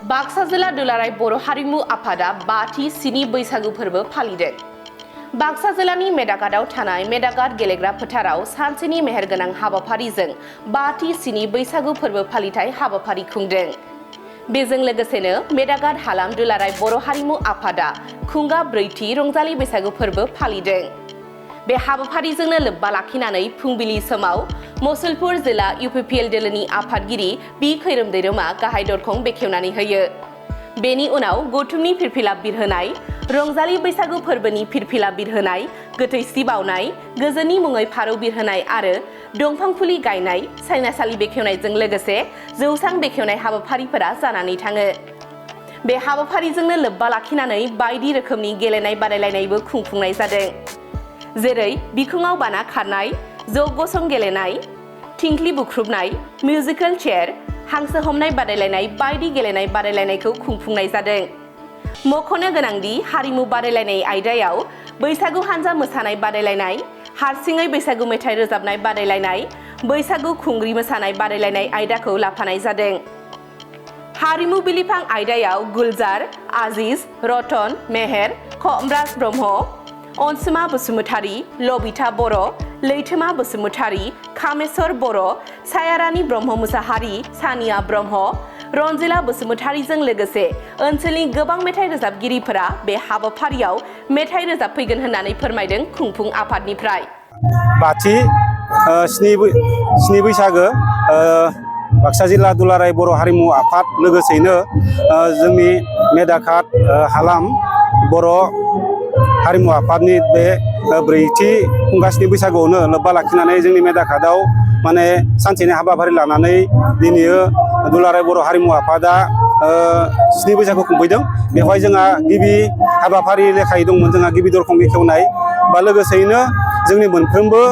बाक्सा जिल्ला दुलाराय बर' हारिमु आफादा 5थि स्नि बैसागु फोरबो फालिदों। बाक्सा जिल्लानि मेदाकाटआव थानाय मेदाकाट गेलेग्रा फोथाराव सानसेनि मेहेरगोनां हाबाफारिजों 5थि स्नि बैसागु फोरबो फालिथाय हाबाफारि खुंदों। बेजों लोगोसेनो मेदाकाट हालाम दुलाराय बर' हारिमु आफादा खुंगा 4थि रंजालि बैसागु फोरबो फालिदों। बे हाबाफारिजोंनो लोब्बा लाखिनानै फुंबिलि समाव मुसलपुर जिल्ला UPPL दोलोनि आफादगिरि बि खैरोम दैरोमा गाहाय दरखं बेखेवनानै होयो। बेनि उनाव गौथुमनि फिरफिला बिरहोनाय, रंजालि बैसागु फोरबोनि फिरफिला बिरहोनाय, गोथैसि बावनाय, गोजोननि मुङै फारौ बिरहोनाय आरो दंफां फुलि गायनाय, सायनासालि बेखेवनायजों लोगोसे जौसां बेखेवनाय हाबाफारिफोरा जानानै थाङो। बे हाबाफारिजोंनो लोब्बा लाखिनानै बायदि रोखोमनि गेलेनाय बादायलायनायबो खुंफुंनाय जादों। जेरै बिखुङाव बाना खारनाय, जग गसं गेलेनाय, थिंख्लि बुख्रुबनाय, मिउजिकेल चेयार, हांसो हमनाय बादायलायनाय बायदि गेलेनाय बादायलायनायखौ खुंफुंनाय जादों। मख'नो गोनांदि हारिमु बादायलायनाय आयदायाव बैसागु हानजा मोसानाय बादायलायनाय, हारसिङै बैसागु मेथाइ रोजाबनाय बादायलायनाय, बैसागु खुंग्रि मोसानाय बादायलायनाय आयदाखौ लाफानाय जादों। हारिमु बिलिफां आयदायाव गुलजार, आजिज, रतन, मेहेर, खमराज ब्रह्म, अनसुमा बसुमतारी, लबिता बर', लैथोमा बसुमतारी, कामेश्वर बर', सायारानी ब्रह्म मुसाहारि, सानिया ब्रह्म, रन्जिला बसुमतारीजों लोगोसे ओनसोलनि गोबां मेथाइ रोजाबगिरिफोरा बे हाबाफारियाव मेथाइ रोजाबफैगोन होननानै फोरमायदों खुंफुं आफादनिफ्राय। 5थि स्नि बैसागो बाक्सा जिल्ला दुलाराय बर' हारिमु आफाद लोगोसेयैनो जोंनि मेदाकाट हालाम बर' हारिमु आफादनि बे 4थि खुंगासिनो बैसागुआवनो लोब्बा लाखिनानै जोंनि मेदाकाटआव माने सानसेनि हाबाफारि लानानै दिनै दुलाराय बर' हारिमु आफादा स्नि बैसागु खुंफैदों। बेवहाय जोंहा गिबि हाबाफारि लेखायै दंमोन जोंहा गिबि दरखं बेखेवनाय, बा लोगोसेयैनो जोंनि मोनफ्रोमबो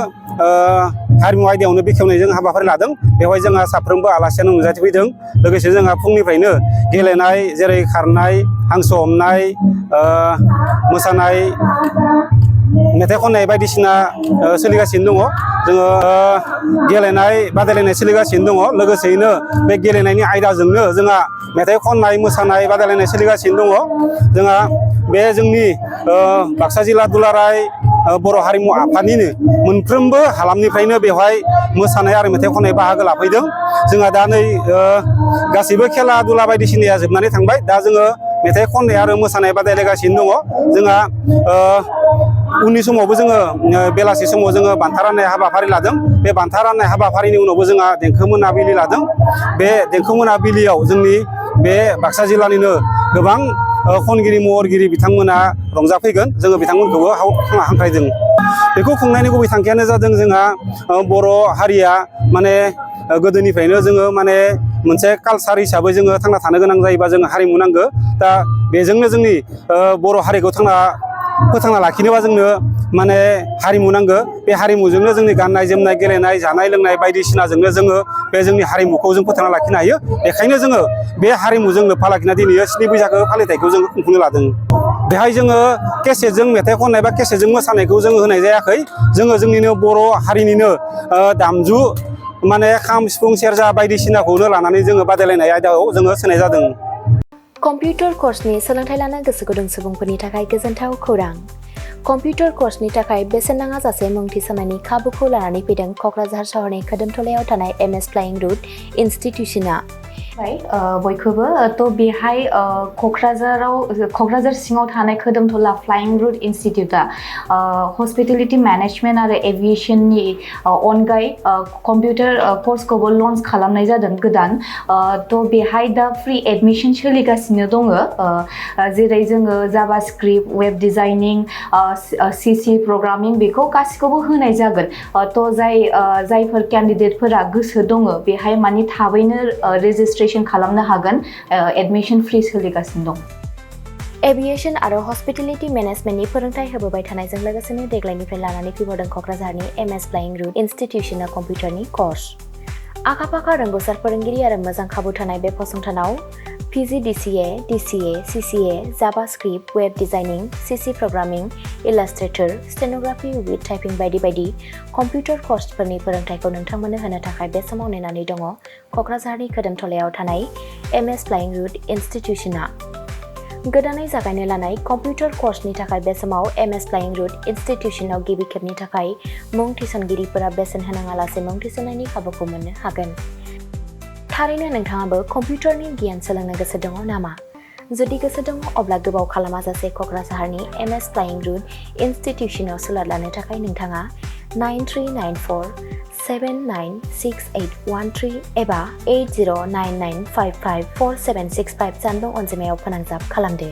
हारिमु आयदायावनो बेखेवनाय जों हाबाफारि लादों। बेवहाय जोंहा साफ्रोमबो आलासियानो नुजाथिफैदों। लोगोसे जोंहा फुंनिफ्रायनो गेलेनाय जेरै खारनाय, हांसो हमनाय, मोसानाय, मेथाइ खननाय बायदिसिना सोलिगासिनो दङ। जोङो गेलेनाय बादायलायनाय सोलिगासिनो दङ। लोगोसेयैनो बे गेलेनायनि आयदाजोंनो जोंहा मेथाइ खननाय, मोसानाय बादायलायनाय सोलिगासिनो दङ। जोंहा बे जोंनि बाक्सा जिल्ला दुलाराय बर' हारिमु आफादनिनो मोनफ्रोमबो हालामनिफ्रायनो बेवहाय मोसानाय आरो मेथाइ खननाय बाहागो लाफैदों। जोंहा दा नै गासैबो खेला दुला बायदिसिनाया जोबनानै थांबाय। दा जोङो मेथाइ खननाय आरो मोसानाय बादायलायगासिनो दङ। जोंहा उननि समावबो जोङो बेलासि समाव जोङो बान्था राननाय हाबाफारि लादों। बे बान्था राननाय हाबाफारिनि उनावबो जोंहा देंखो मोनाबिलि लादों। बे देंखो मोनाबिलियाव जोंनि बे बाक्सा जिल्लानिनो गोबां खनगिरि महरगिरि बिथांमोना रंजाफैगोन। जोङो बिथांमोनखौबो हांख्रायदों। बेखौ खुंनायनि गुबै थांखियानो जादों जोंहा बर' हारिया माने गोदोनिफ्रायनो जोङो माने मोनसे कालसार हिसाबै जोङो थांना थानो गोनां जायोबा जोङो हारिमु नांगौ। दा बेजोंनो जोंनि बर' हारिखौ फोथांना लाखिनोबा जोंनो माने हारिमु नांगौ। बे हारिमुजोंनो जोंनि गाननाय जोमनाय, गेलेनाय, जानाय लोंनाय बायदिसिनाजोंनो जोङो बे जोंनि हारिमुखौ जों फोथांना लाखिनो हायो। बेखायनो जोङो बे हारिमुजों लोब्बा लाखिना दिनै स्नि बैसागो फालिथायखौ जोङो खुंफुंनो लादों। बेहाय जोङो केसेटजों मेथाइ खननाय बा केसेटजों मोसानायखौ जोङो होनाय जायाखै। जोङो जोंनिनो बर' हारिनिनो दामजु माने खाम, सिफुं, सेरजा बायदिसिनाखौनो लानानै जोङो बादायलायनाय आयदायाव जोङो सोनाय जादों। कम्पिउटार कर्सनि सोलोंथाइ लानो गोसो गुदुं सुबुंफोरनि थाखाय गोजोनथाव खौरां। कम्पिउटार कर्सनि थाखाय बेसेन नाङाजासे मुं थिसननायनि खाबुखौ लानानै फैदों क'क्राझार सहरनि खोदोमथलायाव थानाय MS फ्लाइं रुट इनस्टिट्यूशना। बयखौबो बेहाय क'क्राझार सिङाव थानाय खोदोमथला फ्लाइं रुट इनस्टिट्यूटआ हस्पिटेलिटी मेनेजमेन्ट आरो एभिएशननि अनगायै कम्पिउटार कर्सखौबो लन्च खालामनाय जादों गोदान। बेहाय दा फ्रि एडमिशन सोलिगासिनो दङ। जेरै जोङो JavaScript, web designing, CC programming बेखौ गासिखौबो होनाय जागोन। जायफोर केन्डिडेटफोरा गोसो दङ बेहाय माने थाबैनो रेजिस्ट्रेशन खालामनो हागोन। एडमिशन फ्रि सोलिगासिनो दं। एभिएशन आरो हस्पिटेलिटी मेनेजमेन्टनि फोरोंथाय होबोबाय थानायजों लोगोसेनो देग्लायनिफ्राय लानानै फैबावदों क'क्राझारनि MS फ्लाइं रुट इनस्टिट्यूशना कम्पिउटारनि कर्स। आखा-फाखा रोंग'सार फोरोंगिरि आरो मोजां खाबु थानाय बे फसंथानाव PGDCA, DCA, CCA, JavaScript, Web Designing, CC Programming, Illustrator, Stenography with Typing बायदि बायदि कम्पिउटार कर्सफोरनि फोरोंथायखौ नोंथांमोननो होनो थाखाय बे समाव नेनानै दङ क'क्राझारनि खोदोमथलायाव थानाय MS Flying Root इनस्टिट्यूशना। गोदानै जागायनो लानाय कम्पिउटार कर्सनि थाखाय बे समाव MS Flying Root इनस्टिट्यूशनाव गिबि खेबनि थाखाय मुं थिसनगिरिफोरा बेसेन होनाङालासे मुं थिसननायनि खाबुखौ मोननो हागोन। थारैनो नोंथाङाबो कम्पिउटारनि गियान सोलोंनो गोसो दङ नामा? जुदि गोसो दङ अब्ला गोबाव खालामाजासे क'क्राझारनि MS Flying Root इनस्टिट्यूशनाव सोलों लानो थाखाय नोंथाङा 9394796813 एबा 8099554765 जानबुं अनजिमायाव फोनांजाब खालामदो।